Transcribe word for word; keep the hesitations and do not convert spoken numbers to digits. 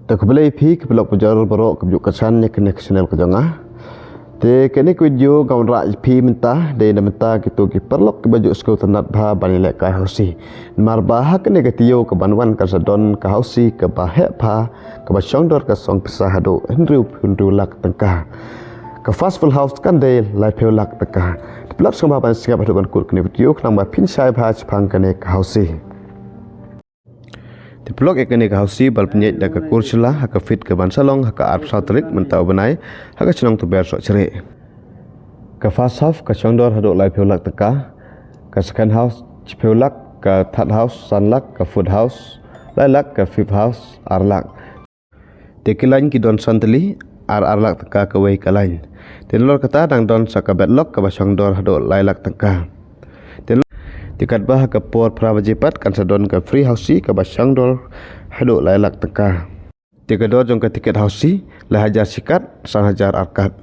Te khublei phi ki paralok parajor baroh kiba ju kyrshan ïa kane ka channel ka jong nga. Te kane ka video nga wanrah ïa phi mynta dei na bynta kito ki paralok kiba ju sngewtynnat bha ban ïalehkai housie. Namar ba ha kane ka taïew kaban wan kan sa don ka housie kaba heh bha, kaba shongdor ka song pisa haduh hynriew hynriew lak tyngka. Ka first full house kan dei laiphew lak tyngka. Te paralok sngewbha ban sngap haduh ban kut kane ka video khnang ba phin shai bha shaphang kane ka housie. Te paralok, ïa kane ka housie ba la pynïaid da ka kur shylla ha ka phit kaban sa long ha ka arphew saw tarik mynta u bnai ha ka shnong Tuber Sohsyreh. Ka first house ka shongdor haduh laiphew lak tyngka. Ka second house shiphew lak, ka third house san lak, ka fourth house lai lak, ka fifth house ar lak. Te ki lain ki don san tylli, ar ar lak tyngka kawei ka lain. Te nalor kata dang don sa ka bed lok kaba shongdor haduh lai lak tyngka. Te, te katba ha ka por phra baje pat kan sa don ka free housie kaba shongdor haduh lai lak tyngka. Te ka dor jong ka tiket housie lai hajar shi kat, san hajar ar kat.